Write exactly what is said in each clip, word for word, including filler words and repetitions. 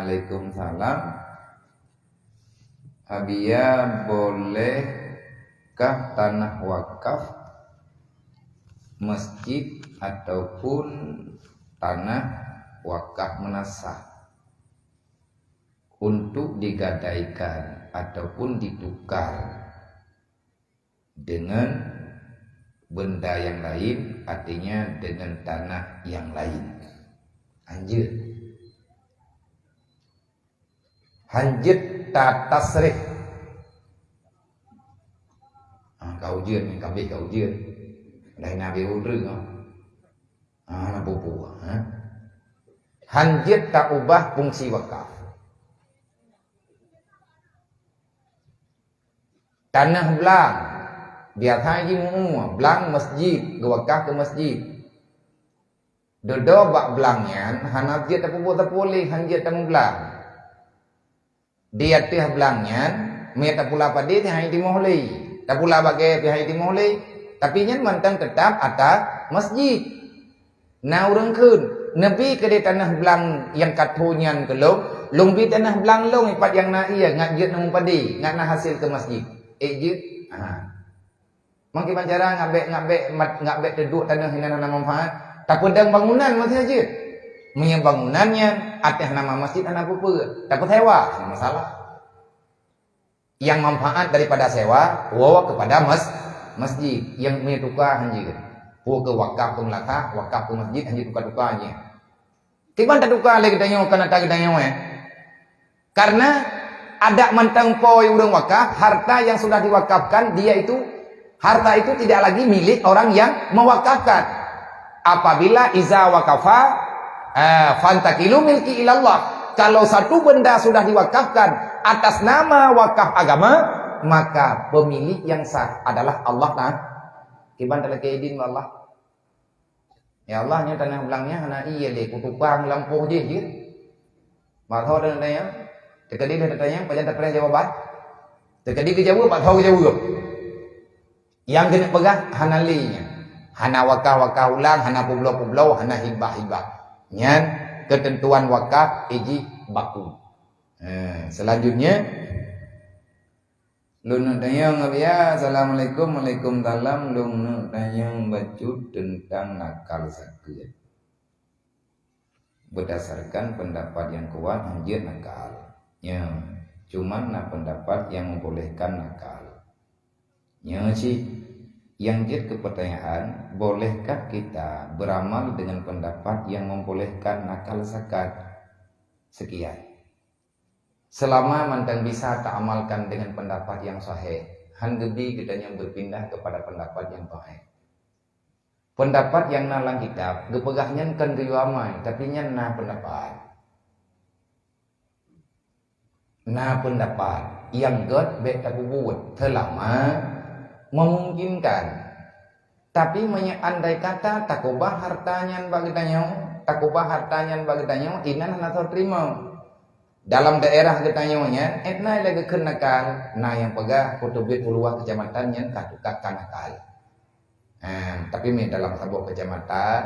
Waalaikumsalam. Abiya, bolehkah tanah wakaf masjid ataupun tanah wakaf meunasah untuk digadaikan ataupun ditukar dengan benda yang lain, artinya dengan tanah yang lain? Hanjeuet. Hanjeuet tatasrih. Ah, ka ujeuen, ka habéh ka ujeuen. Lain habéh ureueng, ah. Ah, na bubu, ha? Hanjeuet taubah fungsi wakaf. Tanah blang, biasa jimeu'ue, blang masjid, geuwakaf keu masjid. Dudoe bak blang nyan hana jeuet tapeubuet sapeue lé, hanjeuet tameublang. Di ateueh blang nyan, mé tapula padé teuh hana timoh lé, tapula bagée teuh hana timoh lé, tapi nyan mantong teutap ata masjid. Na ureuëng kheun, "Neubi keudeh tanoh blang nyang ka tho nyan keu lôn, lôn bi tanoh blang lôn ipat nyang na ié, ngat jeuet ngon padé, ngat na hasé keu masjid." Ék jeuet? Aha. Mangke bancara ngabek-ngabek mat-, ngabek teuduek tanoh hinan hana manfaat. Tapeudong bangunan masih jeuet. Meunyoe bangunan nyan ateueh nama masjid hana peue-peue, tapeusewa, hana masalah. Yang manfaat daripada sewa, woe kepada mas-, masjid. Yang meunyoe tuka hanjeuet. Peue keu wakaf keu meulata, wakaf keu masjid, hanjeuet tuka-tuka nyan. Kiban tatuka lé geutanyoe, kan ata geutanyoe, eh? Karena adak mantong po ureuëng wakaf, harta yang sudah diwakafkan, dia itu, harta itu tidak lagi milik orang yang mewakafkan. Apabila iza wakafa, eh, fantakilu milki ilallah. Kalau satu benda sudah diwakafkan atas nama wakaf agama, maka pemilik yang sah adalah Allah Ta'ala. Kiban talakée idin Allah. Ya Allah, nyoe tanoh blang nyan hana ié lé, kutukang lampôh jih jeuet. Bak tho tanyong, teukeudi lé tanyong, pajan tapreh jawaban? Teukeudi geujaweueb, bak tho geujaweueb. Nyang keuneuk peugah hana lé nyan. Hana wakaf-wakaf ulang, hana peubloe-peubloe, hana hibah-hibah. Nyan keuteuntuan wakaf ijih baku. Ha, selanjutnya, lôn neuk tanyong, Abiya. Assalamualaikum. Waalaikumsalam. Lôn neuk tanyong bacut teuntang nakal sakét. Berdasarkan pendapat yang kuat, hanjeuet nakal. Nyo, cuman na pendapat yang membolehkan nakal. Nyo cit, yang jeuet keu pertanyaan, bolehkah kita beramal dengan pendapat yang membolehkan nakal sakét? Sekian. Selama mantong bisa taamalkan dengan pendapat yang sahih, han geubi geutanyoe berpindah kepada pendapat yang dhaif. Pendapat nyang na lam kitab geupeugah nyan kon geuyue amai, tapi nyan na pendapat. Na pendapat nyang gét bék tapeubuet selama memungkinkan. Tapi meunyoe andai kata takubah harta nyan bak geutanyoe, takubah harta nyan bak geutanyoe, inan hana soe teurimong. Dalam daerah geutanyoe nyan, ék na lé geukheun nakal, na nyang peugah peuteubiet u luwa keucamatan nyan ka tuka ka nakal. Ha, tapi meudalam saboh keucamatan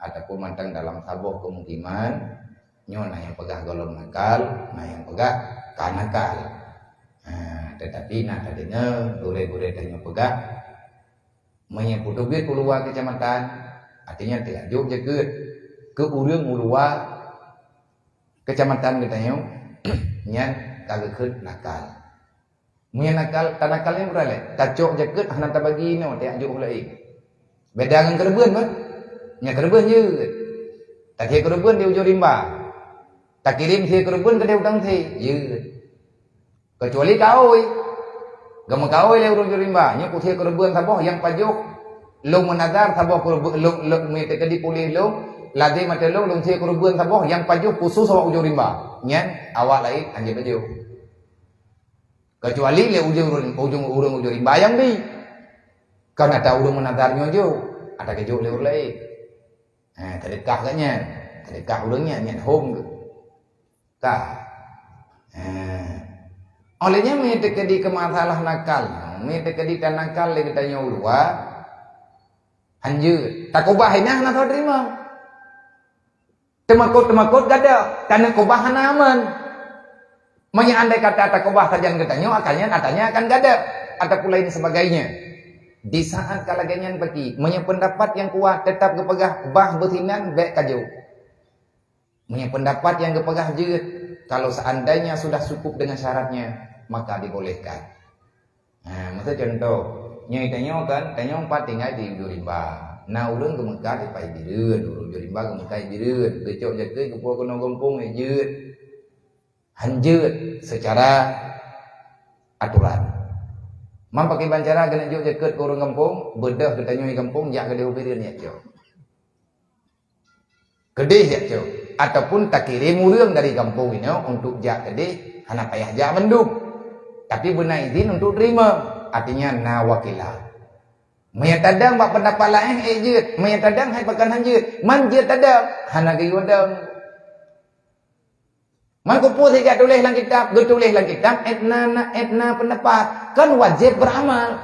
ataupun mantong dalam saboh pemukiman, nyoe na nyang peugah gohlom nakal, na nyang peugah ka nakal. Ha, tetapi na tadeungoe gurée-gurée tanyoe peugah, meunyoe peuteubiet u luwa keucamatan, artinya teuka jok jakeuet keu ureuëng u luwa keucamatan geutanyoe, nyan ka geukheun nakal. Meunyoe nakal, tanakal nyan beuralée, tacok jakeuet hana tabagi inoe, tajak jok u laén. Beda ngon keureubeuen, bah. Nyan keureubeuen jeuet. Takhé keureubeuen di ujong rimba. Takirém sie keureubeuen keudeh u tangse, jeuet. Keucuali kawôi. Geumeukawoe lé ureuëng ujong rimba, nyoe kusie keureubeuen saboh nyang pajoh lôn meunazar saboh keureubeuen lôn, lôn meuteukeudi puléh lôn, lazem ateueh lôn, lôn sie keureubeuen saboh nyang pajoh khusos awak ujong rimba. Nyan awak laén hanjeuet pajoh. Keucuali lé ujong, ujong ureuëng ujong rimba nyang bi. Kan ata ureuëng meunazar nyoe jok, ata geujok lé ureuëng laén. Ha, teudeukah geuh nyan, teudeukah ureuëng nyan, nyan hom geuh. Ka. Ha. Oleh nyan, meuteukeudi keu masalah nakal, meuteukeudi tanakal lé geutanyoe u luwa, hanjeuet. Takubah inan hana soe teurimong. Teumakot-teumakot gadôh, taneuk keubah hana aman. Meunyoe andai kata takeubah sajan geutanyoe, akan nyan ata nyan akan gadôh ataupun lain sebagainya. Di saat ka lagée nyan peuti, meunyoe peundapat nyang kuat teutap geupeugah bah beusinan, bék kajok. Meunyoe peundapat nyang geupeugah jeuet, kalau seandainya sudah cukup dengan syaratnya, maka dibolehkan. Ha, meusajan contoh, nyoe tanyoe kan, tanyoe pat tinggai di ujong rimba. Na ureuëng geumeukat di pai Bireuen, ureuëng ujong rimba geumeukat di Bireuen, geucok jakeuet geupuwoe keunoe gampông, eh, jeuet. Hanjeuet secara aturan. Man pakriban cara geuneuk jok jakeuet keu ureuëng gampông, beudôh geutanyoe di gampông, jak keudeh u Bireuen jak cok. Keudeh jak cok. Ataupun takirém ureuëng dari gampông inoe untuk jak keudeh, hana payah jak mandum. Tapi beuna izin untuk terima. Artinya na wakilah. Meunyoe tadong bak peundapat laén, eh, jeuet. Meunyoe tadong hai pakon hanjeuet. Man jeuet tadong, hana geuyue dong. Man kupeue siga tuléh lam kitab, geutuléh lam kitab, étna, na, étna peundapat. Kan wajéb beuramal.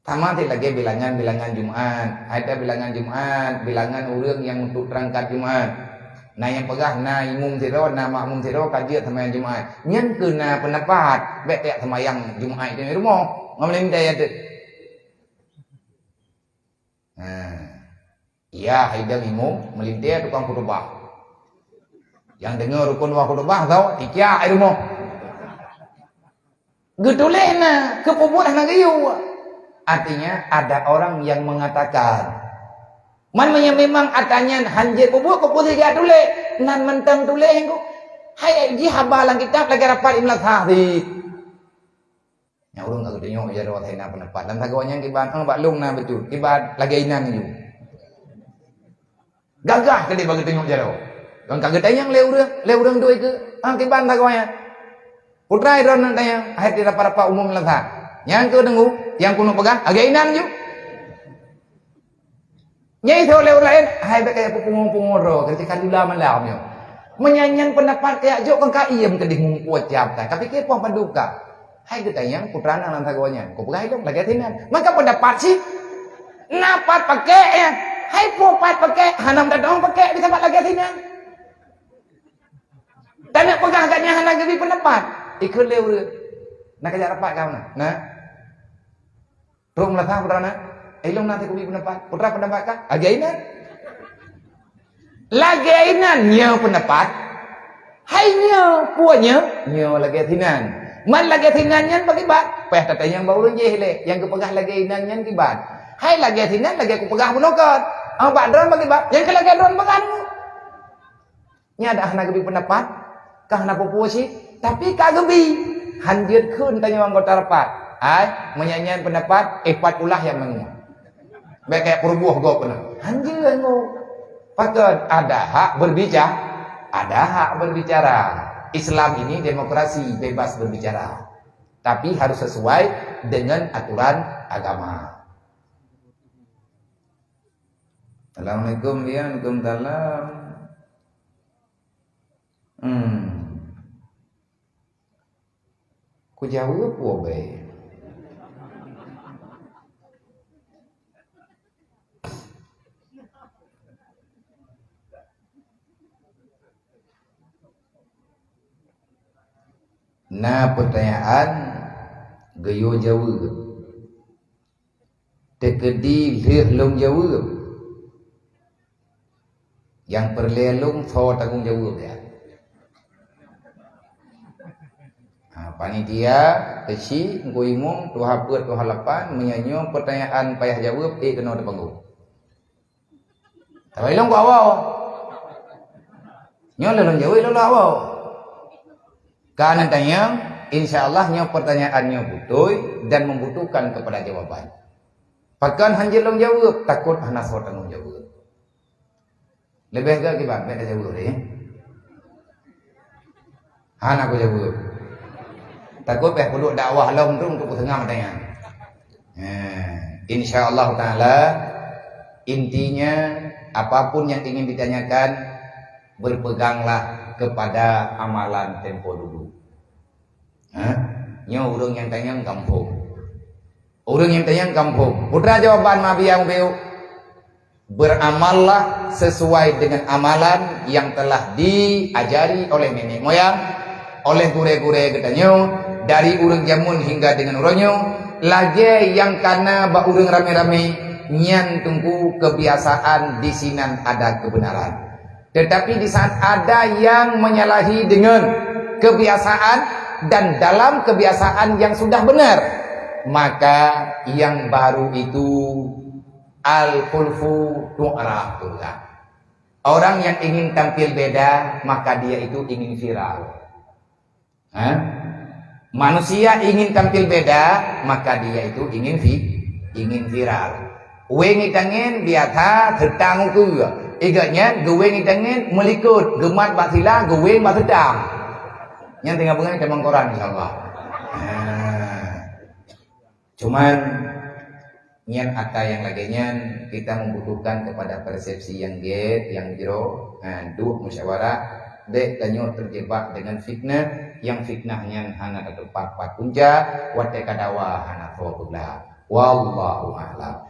Sama sit lagée bilangan-bilangan Jumat. Ada bilangan Jumat, bilangan ureuëng nyang untuk teurangkat Jumat. Na nyang peugah na imum sidroe, na makmum sidroe ka jeuet seumayang Jumat. Nyan keuh na peundapat, bék tajak seumayang Jumat di rumoh. Ngon meulintée teuh. Nah. Iya, hai dong imum, meulintée tukang khutubah. Nyang deungoe rukun dua khutubah, tho, tikyak di rumoh. Geutuléh na, keu peubuet hana geuyue. Artinya, ada orang yang mengatakan, man meunyoe memang ata nyan hanjeuet peubuet, keu peue siga tuléh? Nan mantong tuléh engko. Hai jih haba lam kitab lagée rapat imla sah sit. Nyang ureuëng ka geutunyok jaroe hana peundapat. Lam sagoe nyan kiban, eh, bak lôn na beutôi. Kiban lagée inan ju. Gagah keudeh bak geutunyok jaroe. Kon ka geutanyong lé ureuëng, lé ureuëng doi keu, ah, kiban sagoe nyan. Putra droeneuh tanyong, hai di rapat-rapat umum lam sa. Nyang keu deungoe, nyang keuneuk peugah, lagée inan ju. Nyang isoe lé ureuëng laén, hai bék kaya peupungo-pungo droe, ketika lula malam nyoe. Meunyan nyan peundapat kaya jok kon ka iem keudeh muphom cap ka. Tapi keu peue padub ka. Hai geutanyong putra nang lam sagoe nyan. Kupeugah ilong lagée sinan. Maka peundapat sit. Na pat pakek nyan. Hai peue pat pakek, hana meutadong pakek di sabat lagée sinan. Taneuk peugah gata nyan hana geubri peundapat. Ikheun lé ureuëng. Na kajak rapat ka meunan. Nah. Trok meulasa putra na, ilong na teukubi peundapat. Putra peundapat kah? Lagée inan. Lagée inan nyoe peundapat. Hai nyoe, peue nyoe? Nyoe lagée sinan. Man lagée sinan nyan bak kiban? Payah tatanyong bak ureuëng jéh lé, nyang geupeugah lagée inan nyan kiban. Hai lagée sinan lagée kupeugah bunoe kon. Bak droe bak kiban? Nyang keu lagée droe peugah nyoe. Nyan dak hana geubi peundapat, ka hana peue-peue cit, tapi ka geubi. Han jeuet kheun tanyoe anggota rapat. Ai, meunyan nyan peundapat, eh, pat ulah nyang meungoh. Bék kaya peuruboh gob keunoe. Han jeuet ngo. Pakon ada hak berbicara, ada hak berbicara. Islam ini demokrasi, bebas berbicara. Tapi harus sesuai dengan aturan agama. Assalamualaikum, ya. Waalaikumsalam. Hmm. Kujaweueb woe bèe. Na peutanyaan geuyue jaweueb. Teukeudi lheueh lôn jaweueb, nyang peureulée lôn soe tanggong jaweueb nyan. Ha, panitia, keuchik, teungku imum, tuha peuet, tuha lapan, meunyoe nyoe peutanyaan payah jaweueb, ék keunoe teupeugah. Tapi lôn ku awai. Nyoe lôn jaweueb lôn awai. Ka neutanyong, insya Allah nyoe peutanyaan nyoe beutôi dan membutuhkan kepada jawaban. Pakon han jeuet lôn jaweueb, takot hana soe tanggong jaweueb. Leubeh gét kiban, bèk tajaweueb lé. Hana kujaweueb. Takot payah peuduek dakwah lom tu untuk kuteungoh tanya. Eh, insya Allah Ta'ala, intinya, apapun yang ingin ditanyakan, berpeganglah kepada amalan tempo dulu. Ha? Nyoe ureuëng nyang tanyong gampông. Ureuëng nyang tanyong gampông. Putra jawaban ma biang ubeu. Beramallah sesuai dengan amalan yang telah diajari oleh nenek moyang, oleh gurée-gurée geutanyoe, dari ureuëng jameun hingga dengan uroe nyoe, lagée nyang kana bak ureuëng ramé-ramé, nyan teungku kebiasaan di sinan ada kebenaran. Tetapi di saat ada yang menyalahi dengan kebiasaan dan dalam kebiasaan yang sudah benar, maka yang baru itu al-khulfu tu'raf. Orang yang ingin tampil beda, maka dia itu ingin viral. Ha? Manusia ingin tampil beda, maka dia itu ingin vi-, ingin viral. Weng itangen biasa seutang ukeue. Igat nyan geuweng itangen meulikot, geumat bak sila, geuweng bak seutang. Nyan tinggai beungai tamong koran, insya Allah. Ha. Cuman, nyan ata nyang lagée nyan, kita membutuhkan kepada persepsi nyang gét, nyang jroh, ha, duek musyawarah, bék tanyoe terjebak dengan fitnah, nyang fitnah nyan hana teupat-pat punca, watée ka dawa hana tho peugah. Wallahu a'lam.